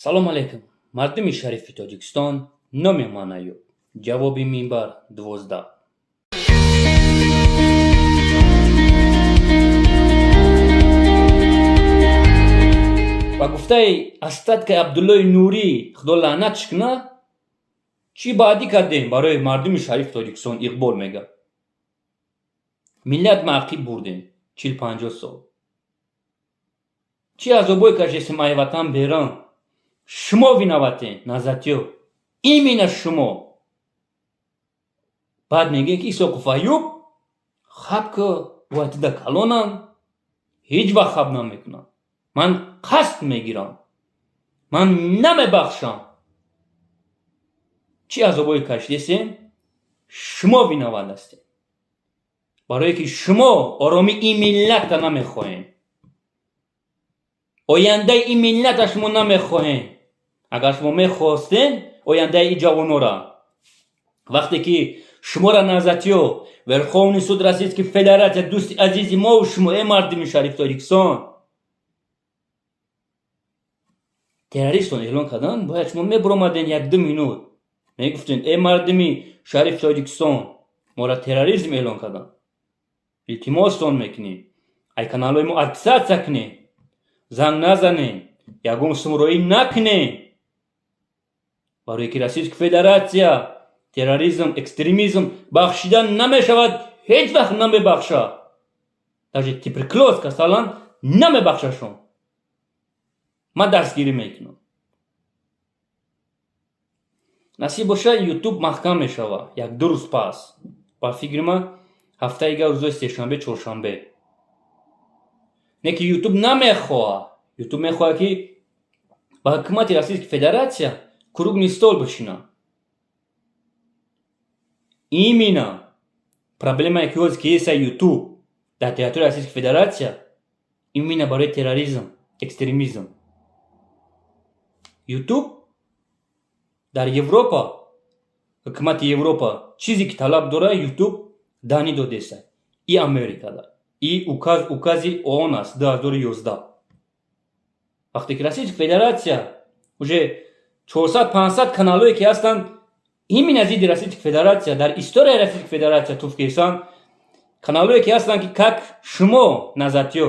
Салом алейкум, мардуми шарифи Тоҷикистон. Номи ман Аюб. Ҷавоби минбар 12. Ба гуфтаи остаткаи Абдуллои Нурӣ, Худо лаънатш кунад, чӣ баъдӣ кардем барои мардуми шарифи Тоҷикистон? Иқбол мега, миллат ма ақиб бурдем 40-50 сол, чӣ азобое кашестем ай ватан берон. Шумо виноватен, назатиё, именно шумо. Баъд мегӯем, ки Исоқов Аюб хаб ку ватида калонам, ҳеҷ вақт хаб намекунам, ман қасд мегирам, ман намебахшам. Чӣ азобое кашидесем, шумо виноват ҳастем, барое ки шумо оромии ин миллата намехоҳем, ояндаи ин миллата шумо намехоҳем. Агар шумо мехостем ояндаи ин ҷавонора, вақте ки шуморо назатиё Верховный суд Российской Федерация, дӯсти азизи мову шумо, э мардуми шариф Тоҷикистон, террористон эълон кардан, бояд шумо мебуромаден, як-ду минут мегуфтен: «Э мардуми шариф Тоҷикистон, моро терроризм эълон кардан, илтимостон мекунем, ай каналҳои мо отписаться кунем, занг назанем, ягон сумроӣ накунем, барое ки Российская Федерация терроризм, экстремизм бахшида намешавад, ҳеҷ вақт намебахшад, даже туберкулёз касалан намебахшашон, ман дастгирӣ мекунам». Насиб боша, Ютуб маҳкам мешавад як-ду рӯз пас, ба фикри ман, ҳафтаи га рӯзои сешанбе, чоршанбе. Не ки Ютуб намехоҳад, Ютуб мехоҳад, ки ба ҳукумати Российской Федерация круглый стол бишинад. Именно проблемае ки ҳозир ки еса Ютуб дар территорияи Российской Федерация, именно барои терроризм, экстремизм. Ютуб дар Европа, ҳукумати Европа чизе ки талаб дорад, Ютуб данные додеса и Америкада, и указ, укази ООН аст 2011. Вақте ки Российская Федерация уже 400-500 каналҳое ки ҳастанд, именно зидди Российской Федерация, дар историяи Российской Федерация туф кесан, каналҳое ки ҳастанд, ки как шумо, назатиё,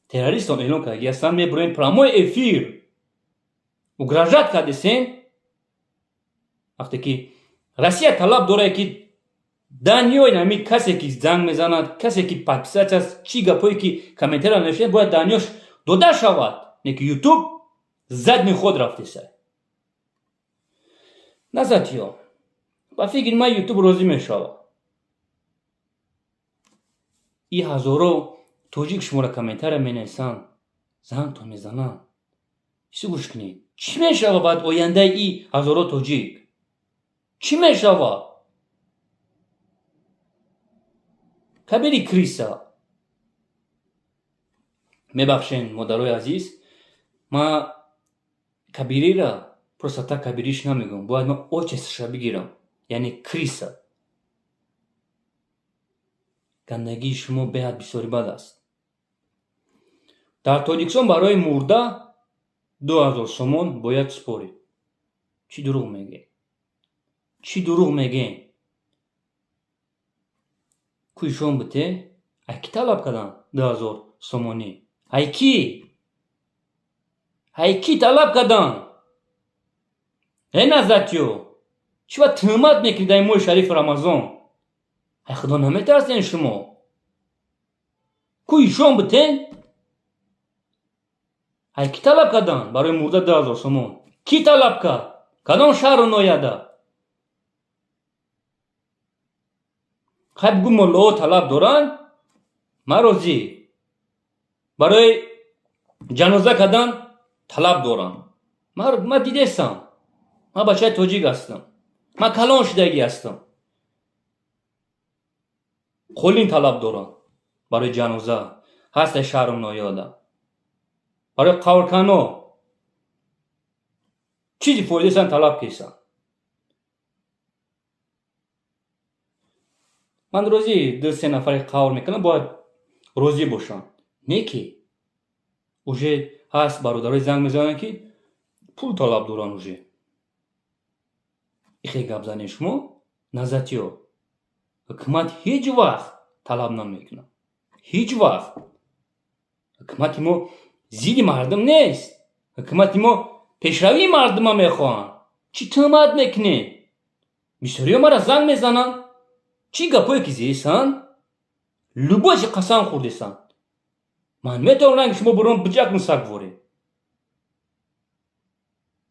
террористон эълон кардаги ҳастанд, мебуроем прямой эфир, угрожать кардесен. Вақте ки Россия талаб дорад, ки данныеи нами касе ки занг мезанад, касе ки подписаться аст, чӣ гапҳое ки комментария навиштед, бояд данныеш дода шавад. Не ки Ютуб задний ход рафтеса. Назатиё, ба фикри ман, Ютуб розӣ мешавад. И ҳазоро тоҷик шуморо комментария менависанд, зангтон мезананд. Чиз гӯш кунед, чӣ мешава баъд ояндаи и ҳазоро тоҷик, чӣ мешава? Кабири крыса. Мебахшен, модарои азиз, ма кабирира просто так кабириш намегӯям, бояд ман отчествоша бигирам, яъне крыса. Гандагии шумо беҳад бисёри бад аст. Дар Тоҷикистон барои мурда 2000 сомон бояд супорид. Чӣ дурӯғ мегӯед, чӣ дурӯғ мегӯед? Кӯишон буте, ай кӣ талаб карданд 2000 сомонӣ? Ай кӣ, ай кӣ талаб карданд? Э назатиё, чӣ ба туҳмат мекунед дар моҳи шарифи Рамазон? Ай Худо наметарсен шумо? Кӯишон бутен, ай кӣ талаб карданд барои мурда 2000 сомон? Кӣ талаб кард? Кадом шаҳру ноҳияда? Хай, бугӯ, моллоҳо талаб доранд, ман розӣ. Барои ҷаноза кардан талаб дорам. Ман дидестам, ман бачаи тоҷик ҳастам, ман калон шудагӣ ҳастам. Қолин талаб дорам барои ҷаноза, ҳаста шаҳру ноҳияда барои қавркано чизи фоидасан талаб кесан. Ман розӣ, ду се нафаре қавр мекунам, бояд розӣ бошам. Не ки уже ҳаст бародарои занг мезананд, ки Пул талаб доранд уже. Ихе гап занед шумо, назатиё. Ҳукумат ҳеҷ вақт талаб намекунад. Ҳеҷ вақт. Ҳукумати мо зидди мардум нест. Ҳукумати мо пешравии мардума мехоҳанд. Чӣ туҳмат мекунед? Бисёриҳо мара занг мезананд. Чӣ гапое ки зесанд? Любой чи қасам хӯрдесанд. Ман метавонам ранги шумо бурон биҷакун сагворе.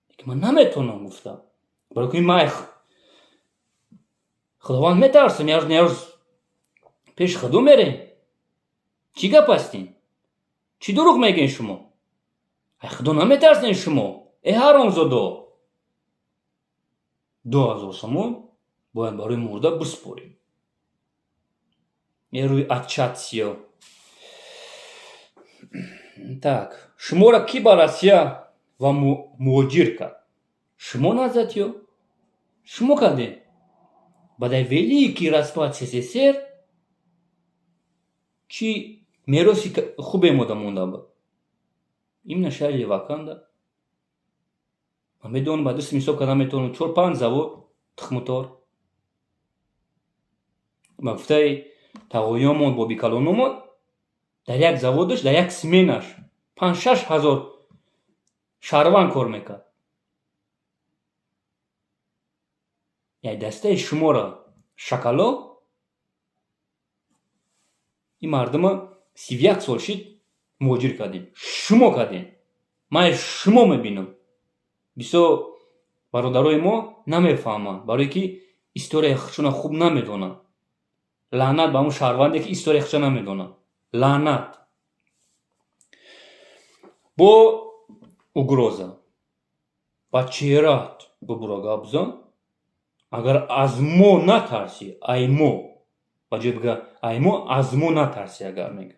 Лекин ман наметавонам гуфта. Барои ки ман Худованд метарсам, як рӯз пеши Худо мерем. Чӣ гап ҳастин? Чӣ дурӯғ мегӯед шумо? Ай Худо наметарсен шумо? Э ҳаромзодо! 2000 сомон бояд барои мурда биспорем. Э рӯи отчатсиё. Так, шуморо кӣ ба Россия ва муҳоҷир кард? Шумо, назатиё? Шумо кардем? Баъдаи великий распад СССР чӣ мероси хубе мода монда буд? Именно шаҳри Леваканда. Ман медонам, ба дасти мисол кардан метавонам, чор панҷ завод тухмутор. Ба гуфтаи тағоёмон, бобикалономон, дар як заводаш, дар як сменаш 5-6 ҳазор шаҳрванд кор мекард. Як дастаи шуморо шакало ин мардума 31 сол шид муҳоҷир кардем. Шумо кардем. Ман шумо мебинам. Бисёр бародарои мо намефаҳманд, барое ки историяи худшона хуб намедонанд. Лаънат ба ҳамун шаҳрванде ки историяи худша намедонад. Лаънат. Бо угроза. Ба чеҳраат бубуро гап зан. Агар аз мо натарсӣ, ай мо. Ба ҷои бига ай мо, аз мо натарсӣ агар мега.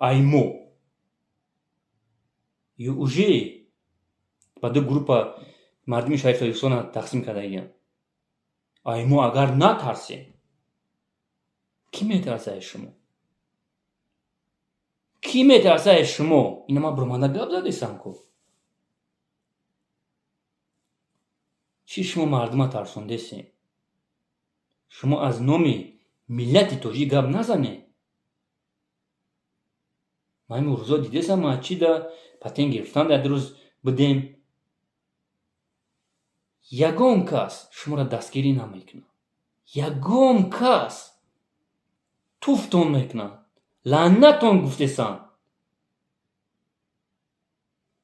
Ай мо. Ё уже ба ду группа мардуми шаҳри Тоҷикистона тақсим кардагиянд. Ай мо агар натарсем, кӣ метарса аз шумо? Кӣ метарса аз шумо? Ина ман буромада гап задесам ку. Чӣ шумо мардума тарсондесем? Шумо аз номи миллати тоҷик гап назанед. Ман ин рӯзо дидесам, ман чӣ да патент гирифтан дар рӯз будем. Ягон кас шуморо дастгирӣ намекунад. Ягон кас туфтон мекунад. Лаънатон гуфтесанд.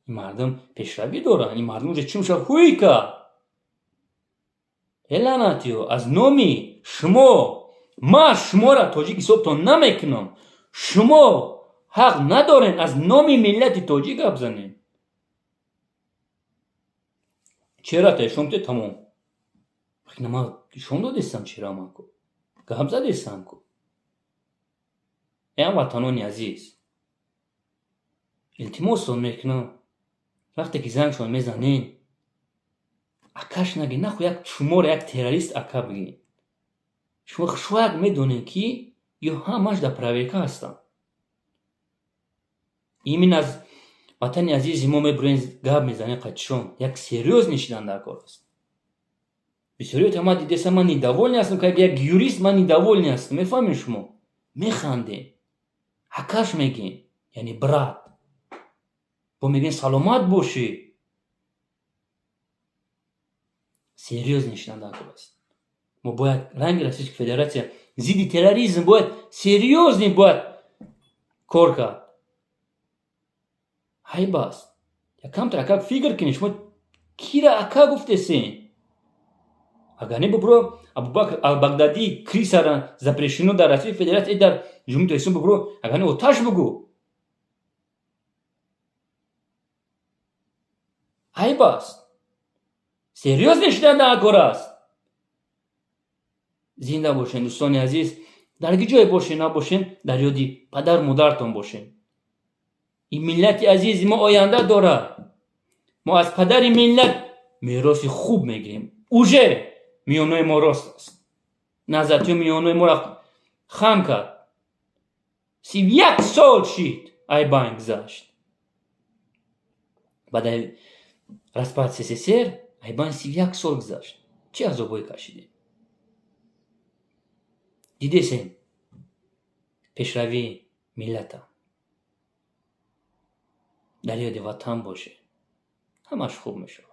Ин мардум пешравӣ доранд. Ин мардум уже чӣ мешавад ҳуй кард. Э лаънатиё, аз номи шумо ман шуморо тоҷик ҳисобтон намекунам. Шумо ҳақ надоред аз номи миллати тоҷик гап занед. Чеҳрата ишон те тамом. Ман ишон додестам чеҳра ман ку. Гап задестам ку. Э ҳамватанони азиз, илтимостон мекунам, вақте ки зангшон мезанед, акаш нагӣ, наху як шуморо як террорист ака бигӣ. Шумо шояд медонед ки ё ҳамаш дар проверка ҳастанд. Имин аз ватани азизи мо мебурен гап мезанед қачишон, як серьёзный шидан дар кор аст. Бисёриёта ман дидесам, ман недовольный ҳастам, ки як юрист ман недовольный ҳастам, мефаҳмед шумо? Механдем. Акаш мегем, яъне брат. Бо мегӯем саломат бошӣ. Серьёзный шидан дар кор аст. Мо бояд ранги Российской Федерация зидди терроризм бояд серьёзный бояд кор кард. Айб аст. Якамтар ака фикр кунед, шумо кира ака гуфтесен? Агар не бубро Абубакр ал-Багдадӣ крисара запрещено дар Российской Федерация, дар Ҷумҳурии Тоҷикистон бубро, агар не оташ бугӯ. Айб аст. Серьёзный шидан дар кор аст. Зинда бошед, дӯстони азиз. Дар ки ҷое бошед набошед, дар ёди падару модаратон бошед. Ин миллати азизи мо оянда дорад. Мо аз падари миллат мероси хуб мегирем. Уже миёнаи мо рост аст. Назатиё миёнаи моро хам кард. 31 сол шид ай байн гузашт. Баъди распад СССР айбан 31 сол гузашт. Чӣ азобҳое кашидем, дидесем пешравии миллата. Дар ёди ватан боше, ҳамаш хуб мешавад.